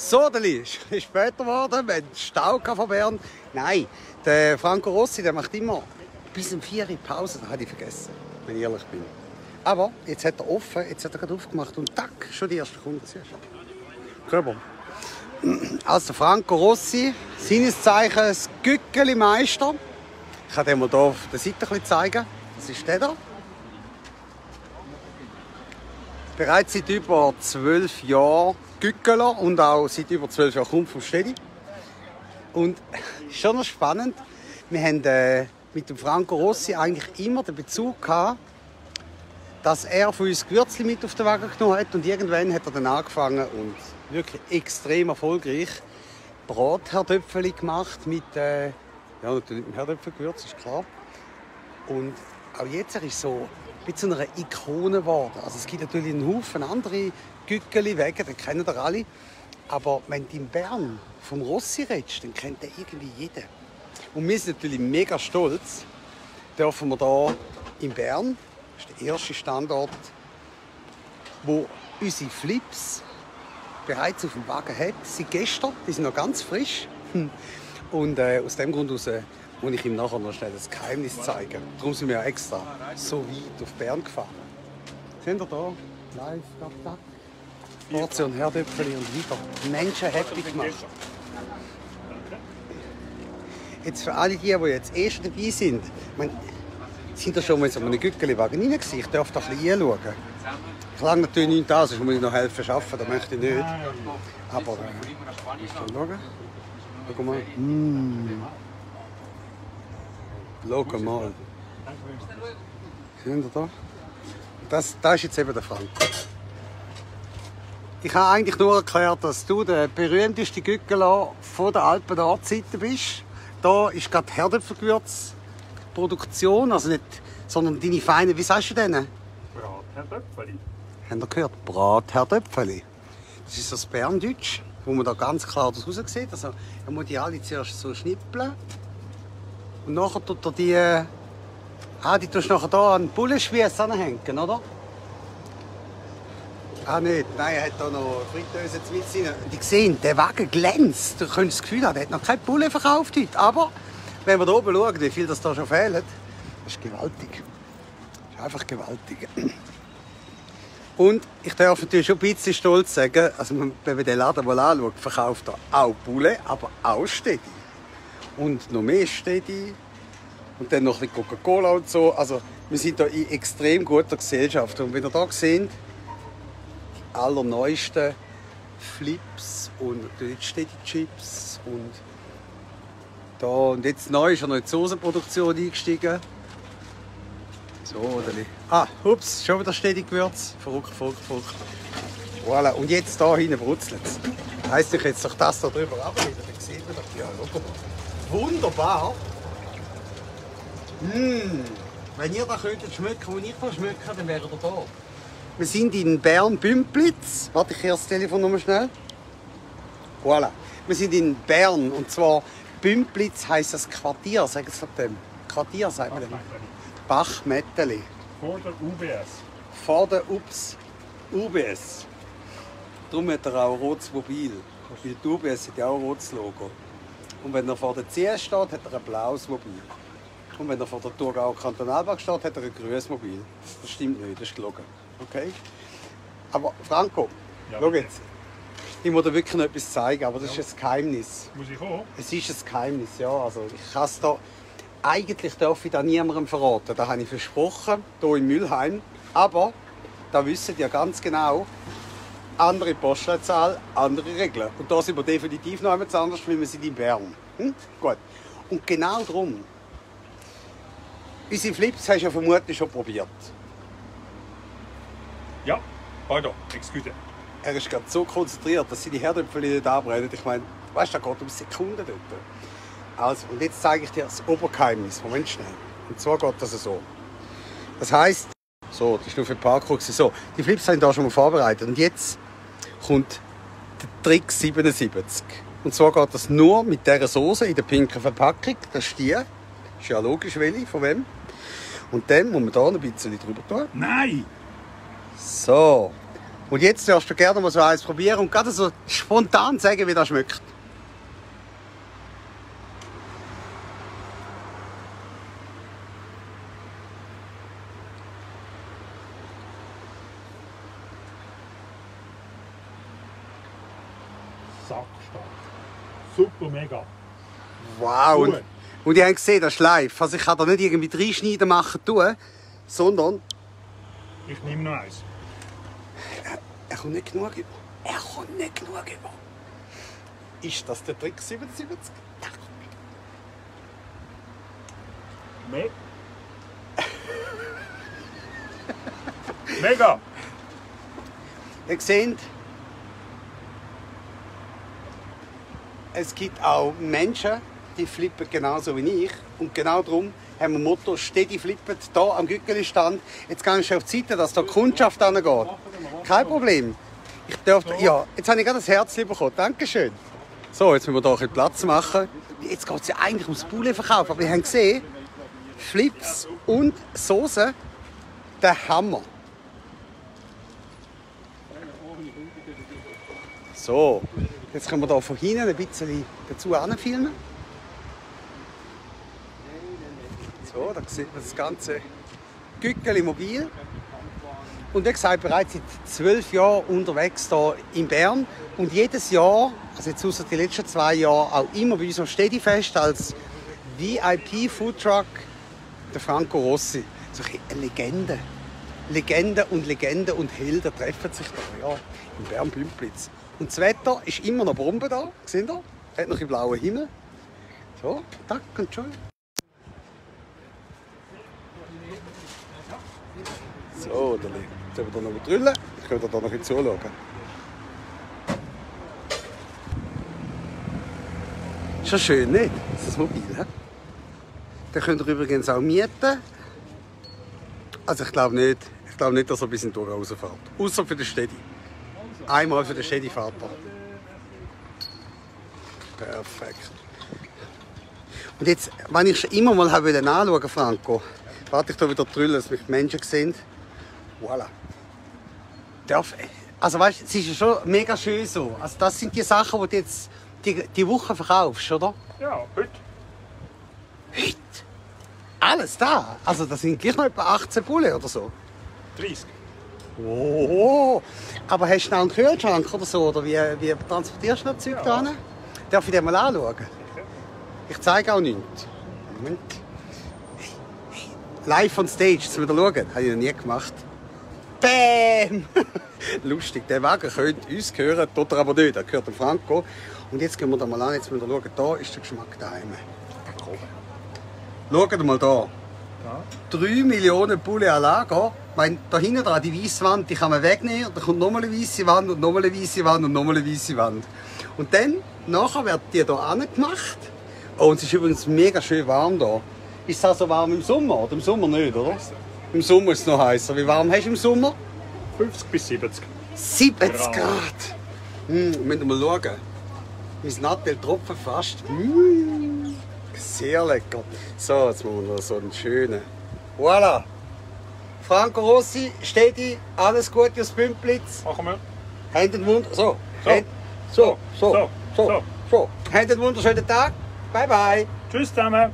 So, Deli, ist später geworden, wir hatten Stau von Bern. Nein, der Franco Rossi, der macht immer bis um 4 Uhr Pause, das habe ich vergessen, wenn ich ehrlich bin. Aber jetzt hat er offen, jetzt hat er gerade aufgemacht und tack, schon die erste Kunde. Super. Also Franco Rossi, seines Zeichens Gückeli-Meister. Ich kann dir mal hier auf der Seite ein bisschen zeigen. Das ist der da. Bereits seit über 12 Jahren Gückeler und auch seit über 12 Jahren kommt vom Städti. Und es ist schon noch spannend, wir haben mit dem Franco Rossi eigentlich immer den Bezug gehabt, dass er von uns Gewürzli mit auf den Wagen genommen hat und irgendwann hat er dann angefangen und wirklich extrem erfolgreich Bratherdöpfeli gemacht mit, ja natürlich mit Herdöpfelgewürz, ist klar. Und auch jetzt ist es so ein bisschen eine Ikone geworden. Also es gibt natürlich einen Haufen andere Gückeli-Wege, den kennen ihr alle. Aber wenn du in Bern vom Rossi redest, dann kennt den irgendwie jeder. Und wir sind natürlich mega stolz, dürfen wir hier in Bern, das ist der erste Standort, wo unsere Flips bereits auf dem Wagen hat. Seit gestern, die sind noch ganz frisch. Und aus dem Grund heraus muss ich ihm nachher noch schnell das Geheimnis zeigen. Darum sind wir ja extra so weit auf Bern gefahren. Seht ihr hier? Live, tack, tack. Portion Herdöpfeli und wieder Menschen happy gemacht. Jetzt für alle die jetzt schon dabei sind, sind da schon mal in so einem Gückeli-Wagen rein gewesen? Ich darf da ein bisschen reinschauen. Ich lange natürlich nicht da, sonst muss ich noch helfen arbeiten, das möchte ich nicht. Aber schauen. Schau mal. Schau mal. Seht ihr da? Das ist jetzt eben der Franco. Ich habe eigentlich nur erklärt, dass du der berühmteste Gückeler von der Alpen-Nordseite bist. Da ist gerade Herdöpfelgewürzproduktion, also nicht, sondern deine feinen, wie sagst du denen? Bratherdöpfeli. Habt ihr gehört? Bratherdöpfeli. Das ist so das Berndeutsch, wo man da ganz klar das raus sieht. Also, er muss die alle zuerst so schnippeln. Und nachher tut er die. Die tust du nachher hier an den Bullenspieß anhängen, oder? Nicht. Nein, er hat hier noch Fritteuse mit rein. Die sehen, der Wagen glänzt. Du könntest das Gefühl haben, er hat noch keine Bulle verkauft heute. Aber wenn wir hier oben schauen, wie viel das da schon fehlt, das ist gewaltig. Das ist einfach gewaltig. Und ich darf natürlich schon ein bisschen stolz sagen, also wenn man den Laden mal anschaut, verkauft er auch Bulle, aber auch Städti. Und noch mehr Städti. Und dann noch ein bisschen Coca-Cola und so. Also wir sind hier in extrem guter Gesellschaft. Und wenn ihr hier seht, die allerneuesten Flips und natürlich Städti-Chips. Und jetzt neu ist er noch in die Soßenproduktion eingestiegen. So, oder? Ups, schon wieder Städti-Gewürz. Verrückt. Voilà. Und jetzt hier hinten brutzelt es. Heisst, ich jetzt doch das da drüber abnehmen, dann sieht man doch, ja, schau mal. Wunderbar. Wenn ihr da könntet schmücken, wo ich schmücken kann, dann wäre ihr da. Wir sind in Bern-Bümplitz. Warte, ich das Telefon noch mal schnell. Voilà. Wir sind in Bern und zwar Bümplitz heisst das Quartier, sagen Sie dem. Quartier sagt man dem. Bachmetteli. Vor der UBS. Vor der UBS. Darum hat er auch ein rotes Mobil. Weil die UBS hat ja auch ein rotes Logo. Und wenn er vor der CS steht, hat er ein blaues Mobil. Und wenn er vor der Thurgauer Kantonalbank steht, hat er ein grünes Mobil. Das stimmt nicht, das ist gelogen. Okay? Aber Franco, ja, schau jetzt. Ich muss dir wirklich noch etwas zeigen, aber das ist ein Geheimnis. Muss ich auch? Es ist ein Geheimnis, ja. Also ich kann es da, eigentlich darf ich das niemandem verraten. Das habe ich versprochen, hier in Mülheim. Aber, da wissen ja ganz genau, andere Postleitzahl, andere Regeln. Und da sind wir definitiv noch etwas anders, weil wir sind in Bern. Gut. Und genau darum. Unsere Flips hast du ja vermutlich schon probiert. Ja, pardon, excuse. Er ist gerade so konzentriert, dass seine Herdöpfel nicht anbrennen. Ich meine, weißt du, da geht um Sekunden dort. Also, und jetzt zeige ich dir das Obergeheimnis. Moment schnell. Und zwar geht das so. Das heisst, so, das ist nur für die Parkour. So, die Flips sind da schon mal vorbereitet. Und jetzt kommt der Trick 77. Und zwar geht das nur mit dieser Soße in der pinken Verpackung. Das ist die. Ist ja logisch, welche, von wem. Und dann muss man hier ein bisschen drüber tun. Nein! So. Und jetzt darfst du gerne mal so eins probieren und gerade so spontan sagen, wie das schmeckt. Sackstark. Super, mega. Wow! Gut. Und ihr habt gesehen, das ist live. Also ich kann da nicht irgendwie reinschneiden machen tun, sondern Ich nehme noch eins. er kommt nicht genug über. Er kommt nicht genug über. Ist das der Trick 77? Me Mega! Ihr seht, es gibt auch Menschen, die flippen genauso wie ich. Und genau darum haben wir Motto «Steady flippen» hier am Gückeli-Stand. Jetzt gehe ich auf die Seite, dass da die Kundschaft hingeht. Kein Problem. Ich dürfte, ja, jetzt habe ich gerade das Herz bekommen. Dankeschön. So, jetzt müssen wir hier ein bisschen Platz machen. Jetzt geht es ja eigentlich ums Poulet-Verkauf. Aber wir haben gesehen, Flips und Soße, der Hammer. So, jetzt können wir hier von hinten ein bisschen dazu filmen. So, da sieht man das ganze Gückeli mobil. Und wie gesagt, bereits seit 12 Jahren unterwegs hier in Bern. Und jedes Jahr, also jetzt außer die letzten 2 Jahre, auch immer bei uns am Stedifest als VIP-Foodtruck der Franco Rossi. So eine Legende. Legende und Helden treffen sich da, ja, in Bern-Bümplitz. Und das Wetter ist immer noch Bombe da, seht ihr? Hat noch einen blauen Himmel. So, tack und schon. So, dann können wir hier noch drüllen. Ich kann da noch zuschauen. Ist ja schön, nicht? Das ist mobil, he? Den könnt ihr übrigens auch mieten. Also ich glaube nicht, dass er bis in die Tour rausfährt. Außer für den Stedi. Einmal für den Stedi-Vater. Perfekt. Und jetzt, wenn ich schon immer mal anschauen wollte, Franco, warte ich da wieder drüllen, dass mich die Menschen sehen. Voilà. Also weißt, es ist ja schon mega schön so. Also das sind die Sachen, die du jetzt die Woche verkaufst, oder? Ja, heute. Heute? Alles da? Also das sind gleich noch etwa 18 Poulet oder so? 30. Oh, aber hast du noch einen Kühlschrank oder so? Oder wie transportierst du das Zeug da hin? Darf ich dir mal anschauen? Ich zeige auch nichts. Moment. Hey, live on stage, jetzt wieder schauen. Habe ich noch nie gemacht. Bäm! Lustig, der Wagen könnte uns gehören, tut er aber nicht. Er gehört dem Franco. Und jetzt gehen wir da mal an, jetzt müssen wir schauen. Da ist der Geschmack daheim. Schaut mal da. 3 Millionen Poulet an Lager. Ich meine, da hinten dran, die weiße Wand, die kann man wegnehmen. Und dann kommt nochmal eine weiße Wand und nochmal eine weiße Wand und nochmal eine weiße Wand. Und dann, nachher wird die hier angemacht. Oh, und es ist übrigens mega schön warm hier. Ist es auch so warm im Sommer? Oder im Sommer nicht, oder? Im Sommer ist es noch heißer. Wie warm hast du im Sommer? 50 bis 70. 70 Grad. Müssen wir mal schauen. Mein Nattel tropfen fast. Sehr lecker. So, jetzt machen wir noch so einen schönen. Voilà. Franco Rossi, Stedi, alles Gute aus Bümplitz. Machen wir. Habt einen So. so. Habt einen wunderschönen Tag. Bye bye. Tschüss zusammen.